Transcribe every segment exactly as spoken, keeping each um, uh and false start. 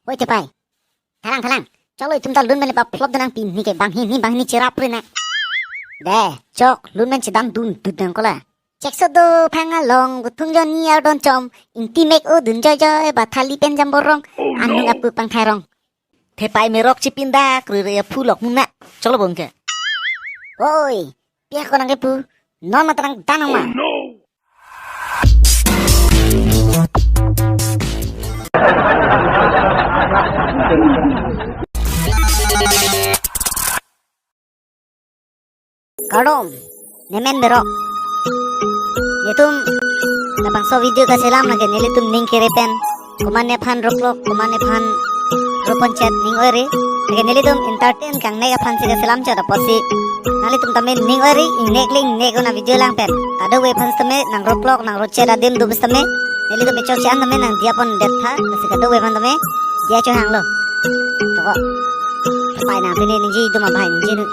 Oi Thepai. Thalang, thalang. Choklo itum ta lun pen le paplop dun nang, pini ke banghini banghini cherap ri nang. De, chok, lun pen chedam dun dun nang kola. Chekso do phang along, kuthung joni ardon chom, ingti mek o dun joijoi, ba thali pen jambor rong, anung apu pangthai rong. Thepai merok chipindak rere aphu lok muna. Choklo bong ke. Oi, pia ko nang kepu. Non ma ta nang dan nang ma. Kardom, nemen merok. Netum labangso video kaselam lake nelitum ning kere pen. Komat nephan roklok, komat nephan roponchet ning oiri. Lake nelitum entertain kangnek aphan si kaselam chot apotsi nanglitum tame ning oiri, ingnek le ingnek ona video lang pen. Kadokave aphan tame nang roklok, nang rochet adim do bus tame. Nelitum echok si an tame nang diya pon detha, lasi kadokave aphan tame diya chohanglo. Toko. Thepai nang pini ningje itum abhai ningje nu.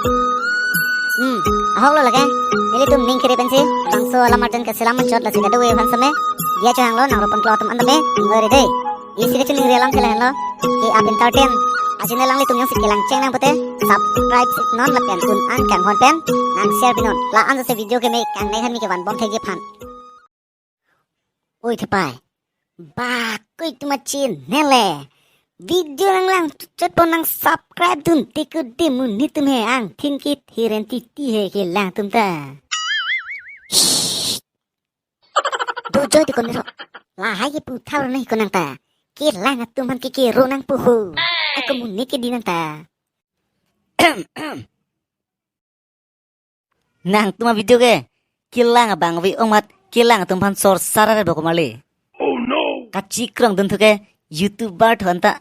Hmm, ahok lo lake. Nelitum ning kere pensi bangso alam arjan kaselam chot, lasi kadokave aphan tame diya chohanglo, nang ropon klok atum an tame ning oiri de. Isi ke chuning rialam thela henlo. Ke ap entertain a channel nanglitum jongsi kelang cheng nang pute, subscribe si non lapen un an kanghon pen nang share pinon. La-an jose video keme kangnek han mi kevan bom thekji aphan. Oi Thepai. Ba, koi tuma channel le. Video nang lang chot pon nang subscribe dun tiko de, monit atum he angthin ke thiren titi he kelang atum ta. Shh. Dojoi tiko nero. Lahai kepu thar nai ko nang ta. Kelang atum aphan ke kero nang pu ho. Ai ko monit ke di nang ta. Nangtum avideo ke kelang abang ave ong mat, kelang atum aphan sor sara re boko male. Oh no! Kachikrong dun thu ke YouTuber thu anta.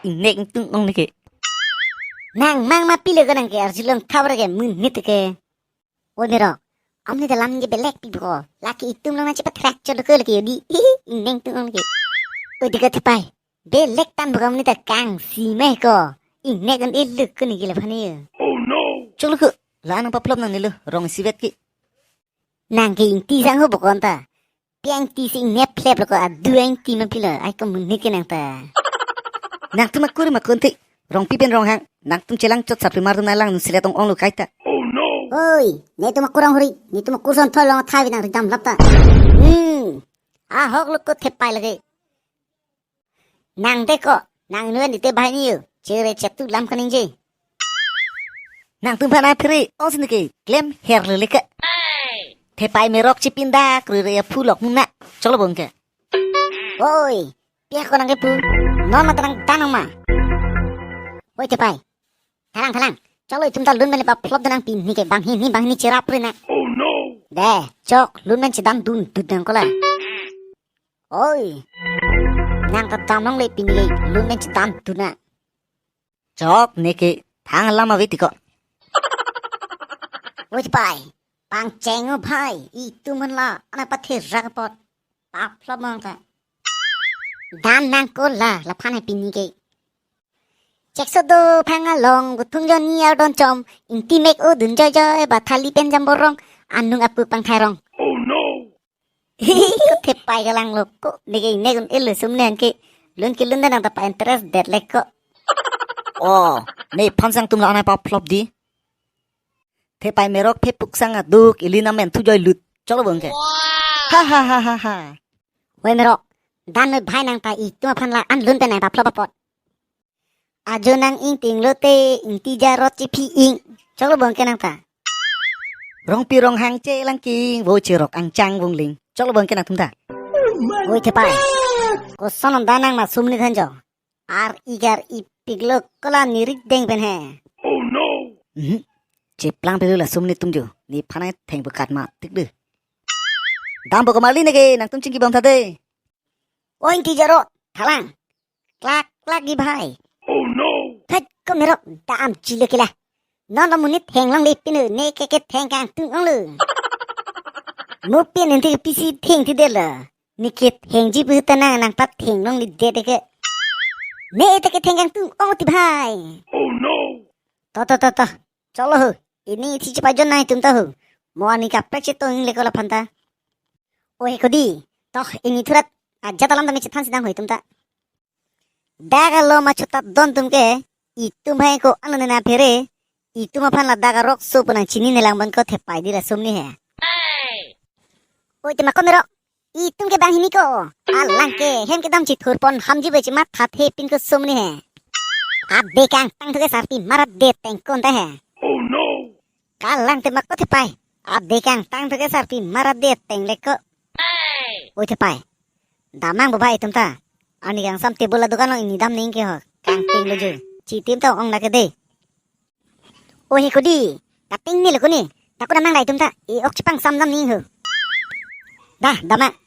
Ingnek tung ong ne ke. Nang mang ma pile ko nang ke arjulong thavar ke monit ke. Oi merok. Amni dalam ke belek pi boko. Lake itum long nang chepathrak chot ke lake yodi. Ingnek tung ong ke. Oi dika Thepai. Belek tan bokam ni ta kangsi meh ko. Ingnek an iluk ko ni gila phani. Oh no! Cholo ko, la nang paplop nang nilo, rong sivet ki. Nang ke ingti sang ho bokon ta. Piang ti si ingnep plep lo ko, adu ingti ma pilo, ai ko monit ke nang ta. Nangtum akur ma konti, rong pi pen rong hang, nangtum chelang chot sap rimar tum nalang nun silet ong ong lo kaita. Oh no! Oi, netum akur rong huri, netum akur son thoi long thai nang ridam lap ta. Hmm, ahok lo ko Thepai lake. Nang de ko, nang nuen ite bahai ni yo. Chere chetu lam kaningje. Nangtum aphan aphi ri, ong sini ke, klem her lele ke. Thepai merok chipindak rere aphu lok muna. Cholo bong ke. Oi, pia ko nang kepu. Non ma ta nang dan nang ma. Oi Thepai. Thalang, thalang. Cholo itum ta lun pen le paplop dun nang, pini ke banghini banghini cherap ri nang. Oh no! De, chok, lun pen chedam dun dun nang kola. Oi. Nang ta dam long le pini le, lun pen chedam dun nang. Chok ne ke thang lam ave tiko. Oi Thepai. Pangcheng o bhai, itum aphan la, ana pathe rak apot. Paplop mong ta. Dan nang kola, laphan hai pini ke. Chekso do phang along, kuthung joni ardon chom, ingti mek o dun joijoi, ba thali pen jambor rong, anung apu pangthai rong. Oh no! Ko Thepai kelang lo ko, ne ke ingnek un elo sum ne an ke, lun ke lun dan nang ta pa interest det lek ko. Oh, nephan sang tum la anai paplop di. Thepai merok phe puksang aduk ili namen thu joi lut. Cholo bong ke. Ha ha ha ha ha. Oi merok. Dan noi bhai nang ta itum aphan la an lun pen nang paplop apot. Ajo nang ingting lote ingti jarot chiphi ing. Cholo bong ke nang ta. Rong pi rong hang che lang king vo cherok angchang vung ling. Cholo bong ke nangtum ta. Oi Thepai. Koson on dan nang ma sum ni than jo. Ar igar ipik lo kola nirik deng pen he. Oh no! Mhm. Cheplang pelu la sum ni tum jo. Nephan ai theng bukat ma tik de. Dam boko mali ne ke nangtum chingki bang tha de. Oi ingti jarot, thalang. Klak klak di bhai. Oh no! Thek ko merok dam chile kila. Non lo monit theng longle pinu ne ke ketheng kangtung ong lo. Mo pin nanti pisi theng ti de lo. Ne kethengji pu ta nang nang patheng longle det ke. Ne ta ketheng kangtung ong ti bhai. Oh no! To to to to. Cholo ho. Ini thi chepajon nai tum ta ho. Mo ani kaprek chetong le ko laphan ta. Oi ko di. To ini thurat. Ajat alam ta me chethan si dang ho itum ta. Dak alom achutat don atum ke, itum hai ko anu nena phere, itum aphan ladak arokso pu nangchinine lang bon ko thepai di la sumni he. Oi, te ma ko mero, itum ke bang hini ko, alang ke hem kedam chithur pon hamji bai chimatha thepin ko sumni he. Ade kangtang thu ke sarpi marat de tengkon ta he. Oh no! Kalang te ma ko thepai. Ade kangtang thu ke sarpi marat de teng le ko. Oi thepai. Damnang bo bai itum ta. Ani kangsam table adukan along ini damning ke ho. Kangting lo ju. Chitim ta ong lake de. Oi he kodi. Kating ni lo koni. Ta ko damnang dai itum ta. E-ok chipang sam damning ho. Dah, damnang.